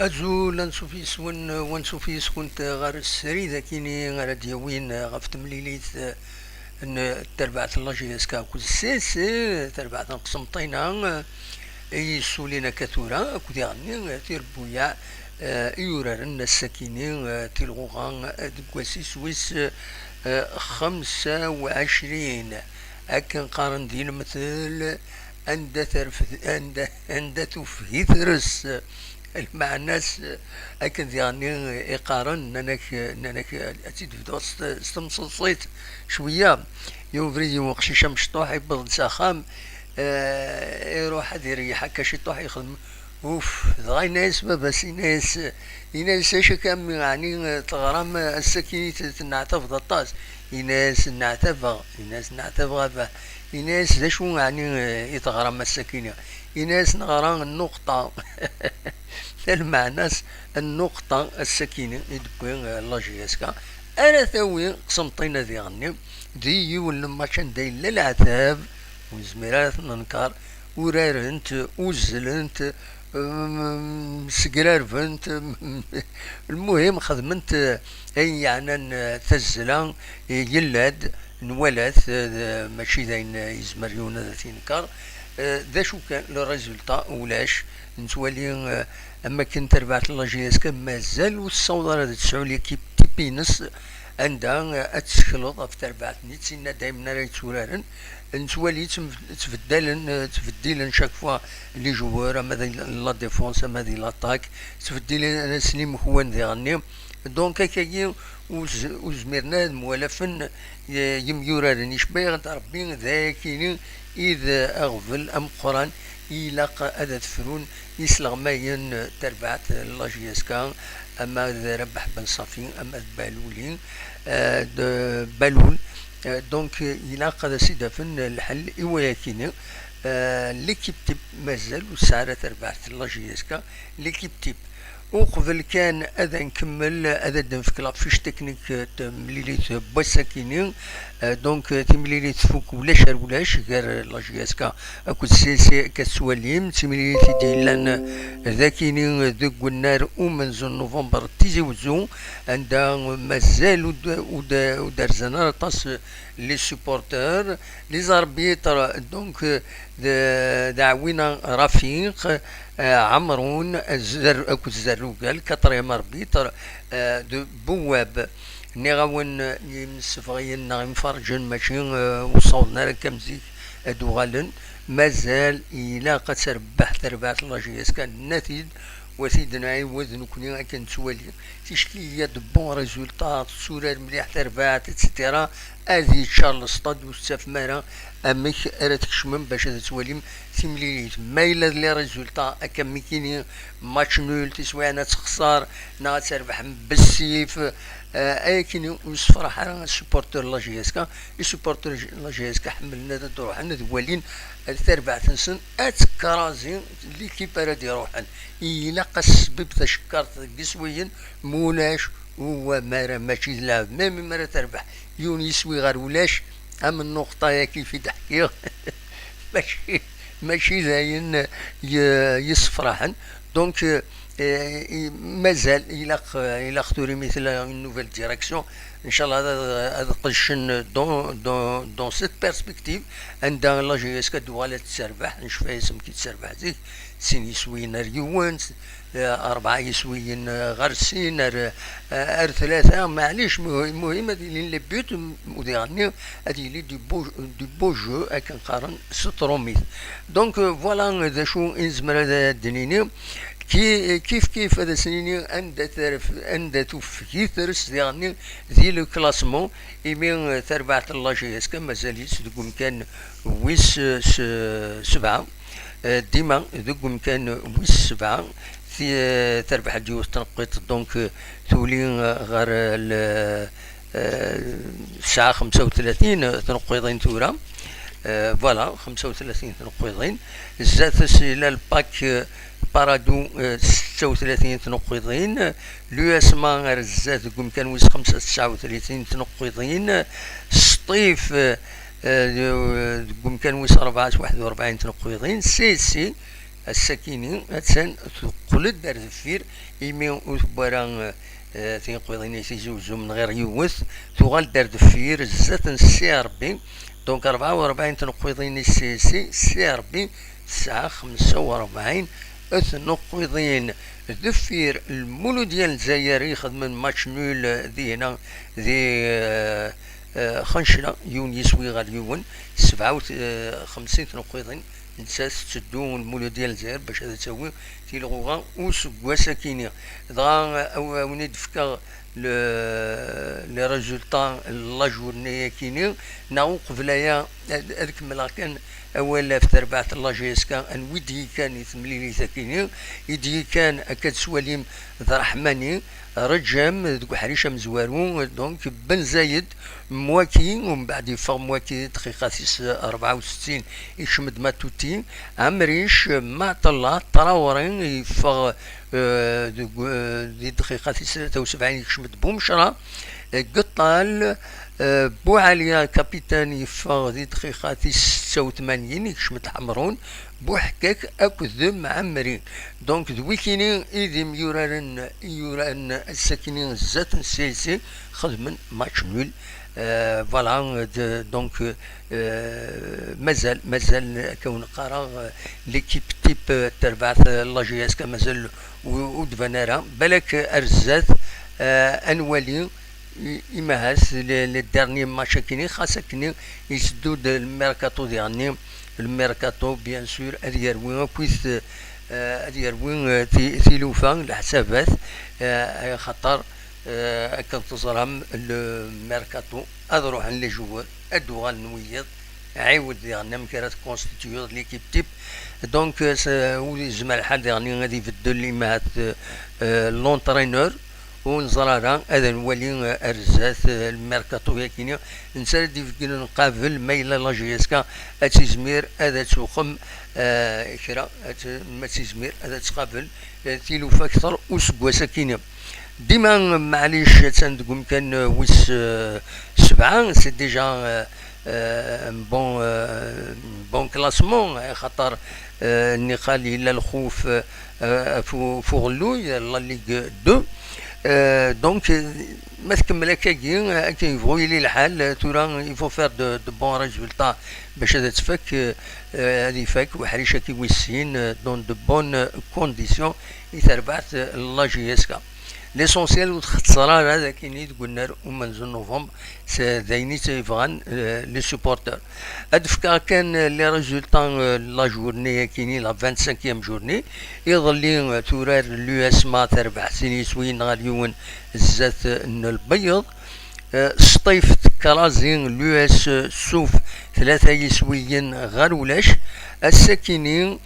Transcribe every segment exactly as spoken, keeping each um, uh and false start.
Azul, ansuf yes-wen, wansuf yes-went ɣer srid akini ara d-yawin ɣef temlilit n terbaɛt n la J S K akked C C, terbaɛt n Qsenṭina, i yessulin akka tura, akked iɣenni tirebbuyaɛ, eh, i yuraren ass-akini, eh, tilɣuɣa, eh, deg wass-is wis, eh, xemsa u ɛecrin. Akken qqaren di lemtel, anda terfed, anda, anda tufeg i tres. Lmeɛna-s, akken diɣenni i qqaren, nnan-ak, nnan-ak ad tt-id-bduɣ s t-, s temseḍsit cwiya. Yewwed ubrid i uqcic amecṭuḥ, yewweḍ-d s axxam, eh, iruḥ ad ireyyeḥ akka ciṭuḥ, yexdem uf, dɣa yenna-yas baba-s, yenna-yas, yenna-yas: "Acu akka, a mmi, ɛni teɣram ass-agi i t-, tenneɛtabeḍ aṭas?" Yenna-yas: "Nneɛtabeɣ." Yenna-yas: "Nneɛtabeɣ a bah." Yenna-yas: "D acu ɛni i teɣram ass-agi?" Yenna-yas: "Neɣra nnuqṭa." Lmeɛna-s, nnuqṭa ass-agi i d-tewwi, eh, la J S K, ara tawi Qsenṭina diɣenni di yiwen n lmatch anda yella leɛtab, ur nezmir ara ad t-nenker. Urarent, uzzlent, mm, segrarbent, lmuhim xedment, eh, ayen yeɛnan, eh, tazzla, eh, yella-d, nwala-t, eh, mačči d ayen, eh, yezmer yiwen ad t-yenker. Eh, d acu kan, le résultat ulac, nettwali, eh, am akken terbaɛt n la J S K mazal ur tessaweḍ ara ad tesɛu l'équipe type-ines, anda, eh, ad tessekleḍ ɣef terbaɛt-nni, d tinna daymen ara yetturaren. Nettwali ttem-, ttbeddalen, eh, ttbeddilen chaque fois les joueurs, ama di la défense, ama di l'attaque, ttbeddilen asen imekwan diɣenni. Donc, akkagi ur z-, ur zmiren ad mwalafen, eh, yimyuraren. Icebba-yaɣ-d Rebbi d ayakini i d aɣbel ameqqran i ilaq ad t-frun isleɣmayen, eh, terbaɛt n la J S K, ama d Rabaḥ Ben Safi, ama d Baluli, eh, d Balul. Eh, donc, eh, ilaq ad as-id-afen lḥel i wayakini. Eh, l'équipe type mazal ur tesɛi ara terbaɛt n la J S K. L'équipe type. Uqbel kan ad nkemmel, ad d-nefk la fiche technique, eh, temlilit n wass-akini. Eh, donc, eh, timlilit tfuk ulac ar ulac gar, eh, la J S K akked C C, akka tettwalim. D timlilit i d-yellan, eh, d akini, eh, deg unnar umenzu n november n Tizi Wezzu, anda mazal ur d-, ur d-, ur d-rzan ara aṭas, eh, les supporters, les arbitres, donc, euh, d, d Ɛwina Rafiq, euh, Ɛemrun, Zer-, akked Zerrugal, quatrième arbitre, euh, d Bouwab. Nniɣ-awen, euh, imsefɣiyen neɣ imferrǧen mačči, euh, ur ssawḍen ara akka am zik ad d-uɣalen. Mazal ilaq ad terbeḥ terbaɛt n la J S K, nenna-t-id, wa t-id-nɛiwed nekkni akken nettwali. Ticki il y a de bons résultats, tetturar mliḥ terbaɛt, et cetera. Ad yeččar lestad, ur tettafem ara amek ara tkecmem bac ad twalim timlilit. Ma yella d les résultats akka am nekkini, match nul, tiswiɛin ad texṣer neɣ ad trebḥem bessif, eh, ayakini ur yessefraḥ ara supporter n la J S K. Supporter n la J S K ḥemmlen ad d-ruḥen ad walin, eh, tarbaɛt-nsen ad tekrazi l'équipe ara d-iruḥen. Ilaq asbib tacekkart deg iswiyen, mulac, uwamar mačči d lɛeb, même mi ara terbeḥ yiwen yiswi ɣer ulac, am nnuqṭa-yaki i d-ḥkiɣ, mačči, mačči d ayen y-, yessefraḥen. Donc, euh, euh, mazal, ilaq, ilaq tura mi tella une nouvelle direction, inchallah, ad, ad qedcen dans, dans, dans cette perspective, anda la J S K ad d-tuɣal ad terbeḥ, ncfa-yas amek i d-terbeḥ zik, sin yiswiyen ar yiwen, eh, rebɛa yiswiyen, eh, ɣer sin, ar, eh, ar tlata, maɛlic, muhi-, muhim ad ilin les buts, m-, u diɣenni ad yili du beau, du beau jeu, akken qqaren s trumit. Donc, euh, voilà, euh, d acu i nezmer ad, ad d-nini. Ki-, kif kif ad as-nini anda terf-, anda tufeg i tres diɣenni di le classement, imi, euh, tarbaɛt n la J S K mazal-itt deg umkan wis, euh, s-, sebɛa. Eh, dima deg umkan wis sebɛa, ti-, eh, terbeḥ-d yiwet tneqqiḍt, donc, eh, tuli, eh, ɣer, eh, l-, eh, tesɛa xemsa u tlatin tneqqiḍin tura. Eh, voilà, xemsa u tlatin tneqqiḍin. Zdat-s yella le PAOK, eh, Paradou, eh, setta u tlatin tneqqiḍin. L'U S M A ar zdat deg umkan wis xemsa, tesɛa u tlatin tneqqiḍin. Sṭif, eh, eh, deg umkan wis rebɛa, waḥed u rebɛin tneqqiḍin. C C, Ass-akini, attan teqqel-d ar deffir, imi ur tewwi ara, eh, tineqqiḍin-is izuzum n ɣir yiwet, tuɣal-d ar deffir zdat n C R B. Donc, rebɛa u rebɛin tineqqiḍin-is C R B, tesɛa xemsa u rebɛin tineqqiḍin. Deffir Lmuludya n Lezzayer ixedmen match nul, eh, dihna di, eh, eh, Xencla, yiwen yiswi ɣer yiwen, sebɛa u xemsin tineqqiḍin. Nettat tetteddu Lmuludya n Lezzayer bac ad tawi tilɣuɣa useggas-akini. Dɣa, aw-, a wen-id-fkeɣ le, les résultats n la journée-akini, neɣ uqbel aya, ad, ad kemmleɣ kan awal ɣef terbaɛt n la J S K, anwa i d-yekkan i temlilit-akini, i d-yekkan, akka d-twalim, d Raḥmani, Reǧem deg uḥric amezwaru, donc Ben Zayed, Mwaki, umbeɛd yeffeɣ Mwaki, dqiqa tis rebɛa u settin, ikcem-d Matuti, Amric, Maɛṭella, Traoré, yeffeɣ, euh, deg, euh, di dqiqa tis tlata u sebɛin, ikcem-d Bumecra, euh, Geṭṭal, euh, Buɛaliya, capitaine, yeffeɣ di dqiqa tis setta u tmanyin, ikcem-d Ḥemrun, Buḥkak akked Mɛemmri. Donc, d wikini i d imyuraren i yuraren ass-akini zdat n C L C, xedmen match nul. Euh, voilà, de, donc, euh, mazal, mazal, akka wen-qqareɣ, euh, l'équipe type, euh, terbaɛt, euh, la J S K mazal ur, ur d-ban ara. Balak ar zdat, euh, ad nwali, i, imahat, le, le dernier match akini, xas akini, yetteddu-d lmerkaṭu diɣenni, lmerkaṭu, bien sûr, ad yerwi akkit, euh, ad yerwi, euh, ti-, tilufa, leḥsabat, euh, axaṭer, euh, akken teẓram, le mercato, ad ruḥen les joueurs, ad d-uɣalen wiyiḍ, ɛiwed diɣen amek ara tconstituyeḍ l'équipe type. Donc, euh, s-, ur yezmer lḥal diɣen ad ibeddel imahat, euh, euh, l'entraîneur, ur neẓri ara, ad nwali, euh, ar zdat, euh, lmerkaṭu-yakini, netta ara d-ibeggen qabel ma yella la J S K ad tizmir ad tewxem, euh, kra, ad t-, ma tizmir ad tqabel, euh, tilufa akter useggas-akini. Dima, maɛlic, attan deg umkan, euh, wis, euh, sebɛa, c'est déjà, euh, euh, un bon, euh, un bon classement, euh, xaṭer, euh, nniqal yella lxuf, euh, euh, fu-, fu uɣelluy, la Ligue deux. Euh, donc, euh, ma tkemmel akkagi, euh, akken yebɣu yili lḥal, euh, tura, il faut faire de, de bons résultats bac ad tfak, euh, euh, ad ifak uḥric-agi wis sin, euh, dans de bonnes conditions i terbaɛt, euh, la J S K. L'essentiel ur txeṣṣer ara d akini deg unnar umenzu n novembre, s-, d ayen i tt-yebɣan, euh, les supporters. Ad fkeɣ kan, euh, les résultats, euh, la journée-akini, la vingt-cinquième journée. Iḍelli, euh, turar l'U S M A, terbeḥ sin yiswiyen ɣer yiwen zdat, euh, n Lbeyyeḍ. Euh, Sṭif tekrazi l'U S Suf tlata yiswiyen ɣer ulac. Ass-akini,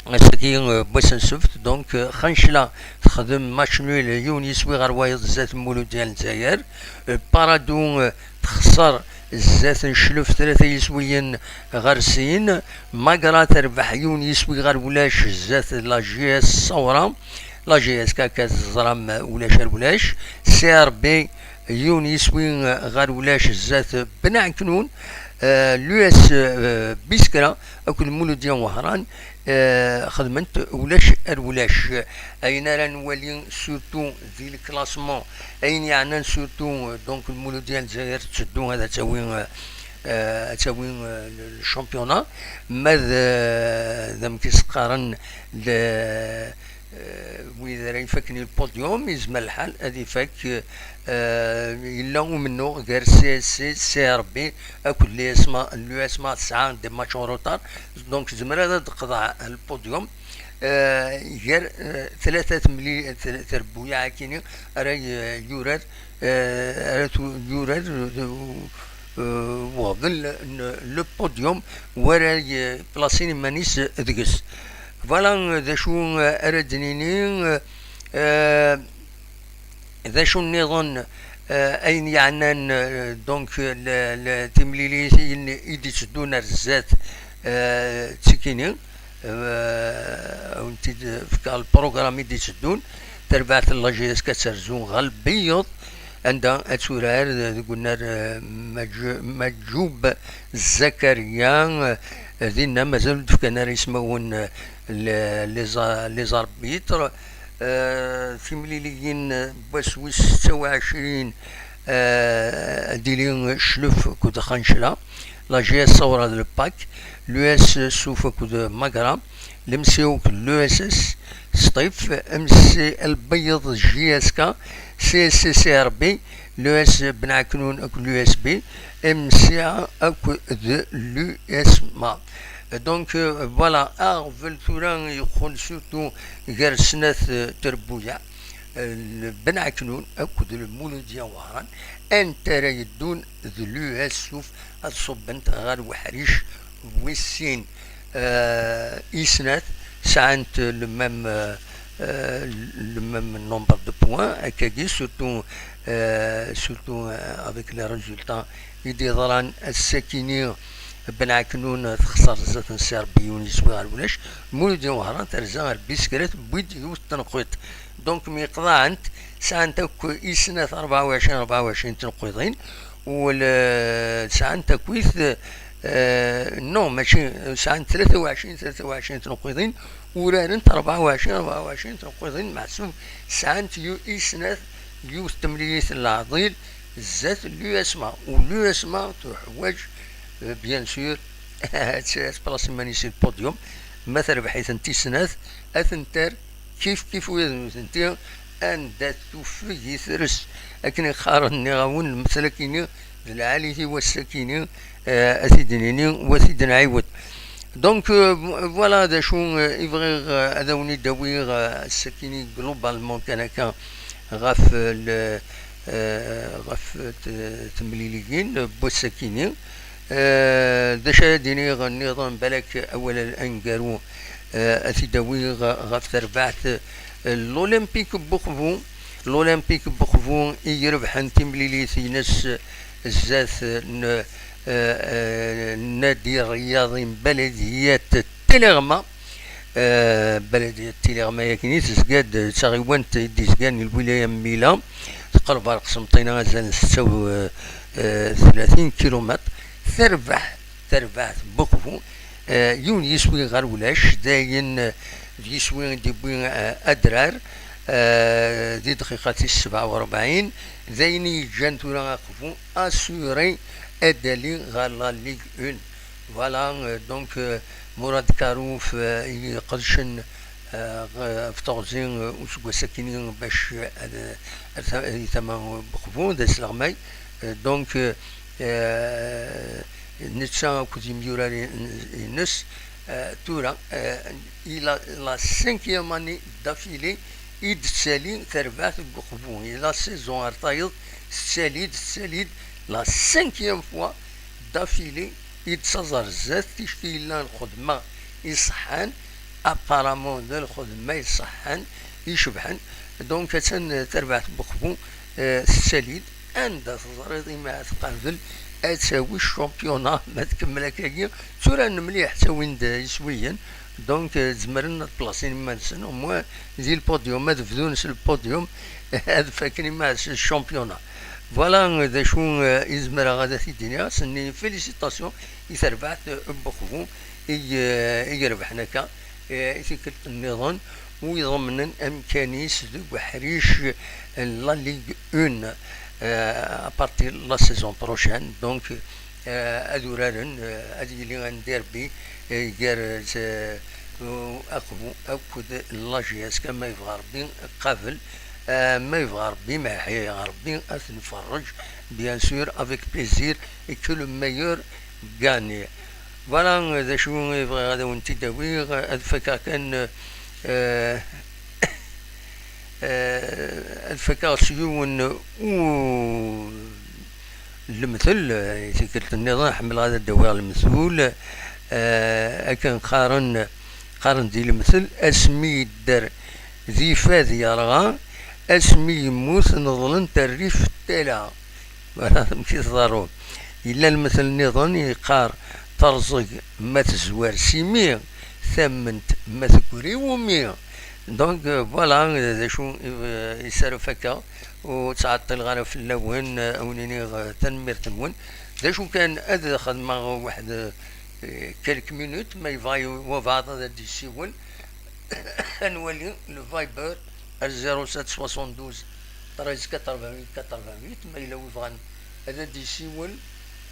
ass-agi, euh, n wass n ssebt, donc, euh, Xancla texdem match nul, yiwen yiswi ɣer wayeḍ zdat Muludya n Lezzayer. Euh, Paradou, euh, texṣer zdat n Cclef tlata yiswiyen ɣer sin. Magra terbeḥ yiwen yiswi ɣer ulac zdat la J S Sawra. La J S K, akka teẓram, ulac ar ulac. C R B, yiwen yiswi ɣer ulac zdat Ben Ɛeknun. Euh, l'U S, euh, Biskra akked Muludya Wehran, euh, xedment ulac ar ulac. Ayen ara nwali surtout di le classement, ayen yeɛnan surtout, euh, donc, Muludya n Lezzayer tetteddu ad tawi, euh, euh, ad tawi, euh, le, le championnat. Ma d, euh, d amek i s-qqaren, le, euh, wid ara ifaken i le podium, yezmer lḥal ad ifak, euh, yella umennuɣ gar C S C, C R B akked l'U S M A. L'U S M A tesɛa des matchs en retard, donc tezmer ad d-teqḍeɛ le podium, euh, gar, euh, tlata temli-, tre-, trebbuyaɛ-akini ara y-, yurar, euh, ara tu-, yurar, euh, euh, weɣden le, le, le podium, wara yeplasin iman-is deg-s. Voilà, euh, d acu, euh, ara d-nini, euh, euh, d acu nniḍen, euh, ayen yeɛnan, euh, donc, le, le, timliliyin i d-itteddun ar zdat, euh, d tikini, euh, ad wen-t-id-fkeɣ le programme i d-itteddun. Tarbaɛt n la J S K ad terzu ɣer Lbeyyeḍ, anda ad turar deg unnar, euh, Maǧ-, Maǧub Zakaria, euh, Dinna mazal ur d-fkan ara ismawen, eh, le-, les a-, les arbitres. Eh, timliliyin, eh, n wass wis setta u ɛecrin, eh, ad d-tili Cclef akked Xancla, la G S Sawra d Lpak, l'U S Suf akked Magra, l'M C O akked l'U S S Sṭif, M C Lbeyyeḍ J S K, C S C C R B, l'U S Ben Ɛeknun akked l'U S B, M C A akked l'U S M A. Donc, euh, voilà, aɣbel tura yeqqel surtout gar snat, euh, trebbuyaɛ, euh, Ben Ɛeknun akked Lmuludya Wehran, anta ara yeddun d l'U S Suf ad ṣubbent ɣer weḥric wis sin. Euh, i snat sɛant le même, euh, euh, le même nombre de points, akkagi, surtout, euh, surtout, euh, avec les résultats i d-yeḍran ass-akini. Ben Ɛeknun texṣer zdat n Serbiyun yeswi ɣer ulac. Muludya Wehran terza ɣer Biskra, tewwi-d yiwet n tenqiḍt. Donc, myeqḍaɛent, sɛant akk i snat rebɛa u ɛecrin, rebɛa u ɛecrin tenqiḍin, u l-, sɛant akkit, euh, non, mačči, sɛant tlata u ɛecrin, tlata u ɛecrin tenqiḍin, urarent rebɛa u ɛecrin, rebɛa u ɛecrin tenqiḍin, meḥsub sɛant yu-, i snat yiwet temlilit n leɛḍil zdat l'U S M A. U l'U S M A tuḥwaǧ, euh, bien sûr, ad tplaṣi iman-is i lpudyum. Ma terbeḥ-itent i snat, ad tent-terr kif kif wid nutenti, anda tufeg i tres. Akken i qqaren, nniɣ-awen, lmetel akini d lɛali-t i wass-akini, eh, ad t-id-nini u ad t-id-nɛiwed. Donc, euh, voilà d acu, euh, i bɣiɣ, euh, ad awen-id-awiɣ, euh, ass-akini, globalement kan akka, ɣef, euh, le, euh, ɣef t-, temliliyin n wass-akini. Euh, d acu ara d-iniɣ nniḍen, balak awal aneggaru, euh, ad t-id-awiɣ ɣef terbaɛt, euh, n l'Olympique n Buqbu. L'Olympique n Buqbu i irebḥen timlilit-ines zdat n, eh, eh, Nadi Rryaḍi n Baladiyat Tileɣma. Eh, Baladiyat Tileɣma-yagi tezga-d d taɣiwant i d-yezgan i lwilaya n Mila, teqreb ɣer Qsenṭina, azal n setta u, eh, eh, tlatin kilumeṭr. Terbeḥ terbaɛt n Buqbu, eh, yiwen yiswi ɣer ulac, d ayen, eh, d yiswi i d-yewwi, eh, adrar, eh, di dqiqa tis sebɛa u rebɛin, d ayen i yeǧǧan tura Aqbu assuré ad d-ali ɣer la Ligue un. Voilà, euh, donc, euh, Murad Karouf, euh, i iqedcen, euh, ɣef teɣzi, euh, useggas akini bac, euh, ad, ad ta-, di tama n Buqbu, d asleɣmay. Euh, donc, euh, euh, netta akked yimyurar-ines, euh, tura, euh, i la, la cinquième année d'affilée i d-tettali terbaɛt deg Uqbu. I la saison ar tayeḍ tettali-d, tettali-d, la cinquième fois d'affilée i d-ttaẓ ar zdat, ticki yella lxedma iṣeḥḥan, apparemment d lxedma iṣeḥḥan, icebḥen. Donc, attan terbaɛt n Uqbu, euh, tettali-d, anda teẓriḍ imi ara tqabel ad tawi championnat, ma tkemmel akkagi, tturaren mliḥ, ttawin-d iswiyen, donc, euh, zemren ad plaṣin iman-nsen, au moins, di lpudyum, ad bdun s lpudyum, ad faken iman-nsen championnat. Voilà, euh, d acu, euh, i zemreɣ ad t-id-iniɣ, senni félicitations i terbaɛt, euh, n Buqbu, i, euh, i irebḥen akka, euh, i tikkelt nniḍen, u iḍemnen amkan-is deg uḥric n la Ligue un, euh, à partir de la saison prochaine. Donc, euh, ad uraren, euh, ad yili un derby, euh, gar, euh, Aqbu akked la G S K, ma yebɣa Rebbi qabel, euh, ma yebɣa Rebbi, ma yeḥya Rebbi, ad t-nferrej, bien sûr, avec plaisir, et que le meilleur gagne. Voilà, euh, d acu i bɣiɣ ad awen-t-id-awiɣ, ad fakeɣ kan, euh, euh, ad fakeɣ s yiwen u lemtel, euh, i tikkelt nniḍen ḥemmleɣ ad d-awiɣ lemtul, euh, akken qqaren, qqaren di lemtel, asmi yedder di fad yerɣa, asmi yemmut neḍlen-t rrif n tala. Voilà amek i tḍerru. Yella lemtel nniḍen yeqqar, terẓeg ma tezwar s imi, tamment ma teggri umi. Donc, euh, voilà, euh, d acu, euh, i s ara fakeɣ, ur ttɛeṭṭileɣ ara fell-awen, euh, ad wen-iniɣ, euh, tanemmirt-nwen. D acu kan, ad xedmeɣ waḥed, euh, Eh, quelques minutes, ma yebɣa yu-, wabɛaḍ ad d-yessiwel, ad nwali le Viber ar zéro sept soixante-douze treize quatre-vingt-huit quatre-vingt-huit, ma yella wi bɣan ad d-yessiwel,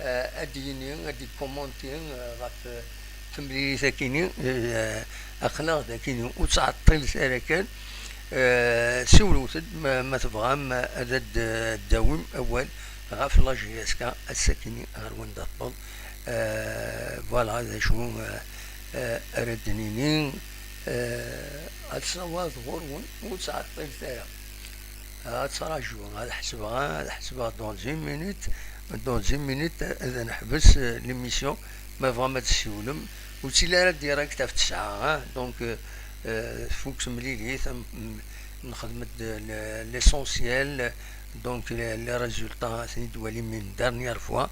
eh, ad d-yini, ad d-yikumunti, eh, ɣef, eh, temlilit akini, eh, aql-aɣ d akini, ur ttɛeṭṭilet ara kan, eh, siwlewt-d ma, ma tebɣam ad d-, d-tawim awal ɣef la J S K ass-akini ɣer wanda tewweḍ. Eh, voilà, d acu, eh, eh, ara d-nini, eh, ad tṣawaḍ ɣur-wen, ur ttɛeṭṭilet ara. Ad ttraǧuɣ, ad ḥesbeɣ, ad ḥesbeɣ dans une minute, dans une minute ad neḥbes, eh, l'émission, ma tebɣam ad tessiwlem, ur ttili ara direct ɣef tesɛa, ah, donc, eh, eh, tfuk temlilit, am-, m-, nexdem-d le-, l'essentiel, donc les, les résultats, ad ten-id-twalim une dernière fois,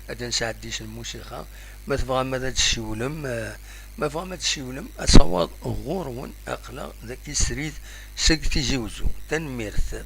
ad d-nesɛeddi s lmusiqa, ma tebɣam ad d-tessiwlem, eh, ma tebɣam ad d-tessiwlem, asawaḍ ɣur-wen, aql-aɣ dagi srid seg Tizi Uzzu. Tanemmirt.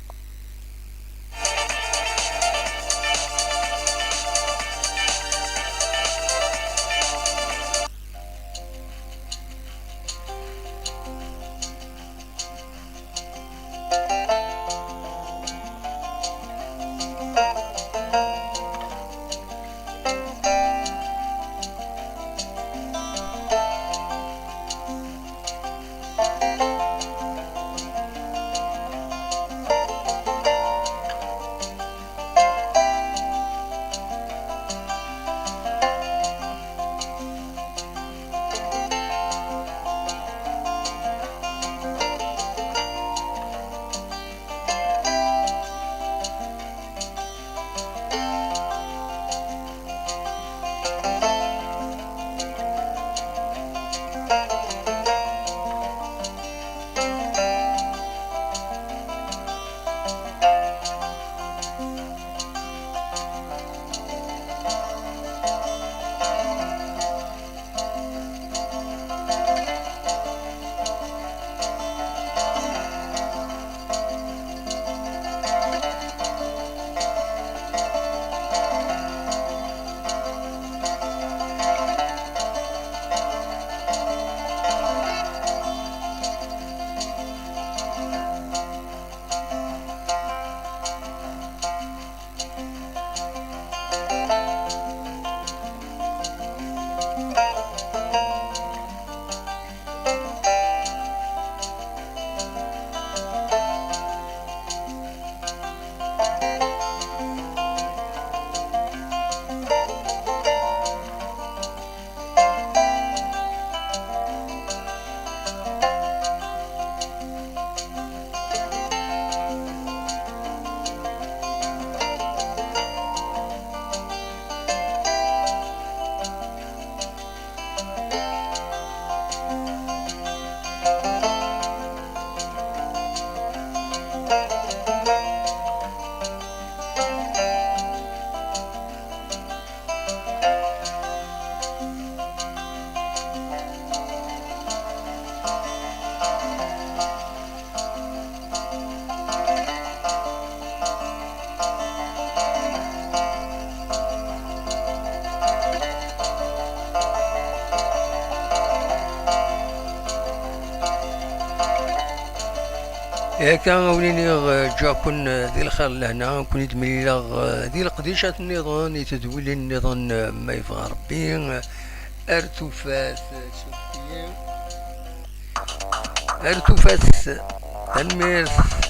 Akka, a wen-iniɣ, eh, ǧǧiɣ-ken, eh, di lxir d lehna, ken-id-mlileɣ, eh, di leqdicat nniḍen, i tedwilin nniḍen, eh, ma yebɣa Rebbi, eh, ar tufat, eh, s ubekki. Ar tufat, tanemmirt.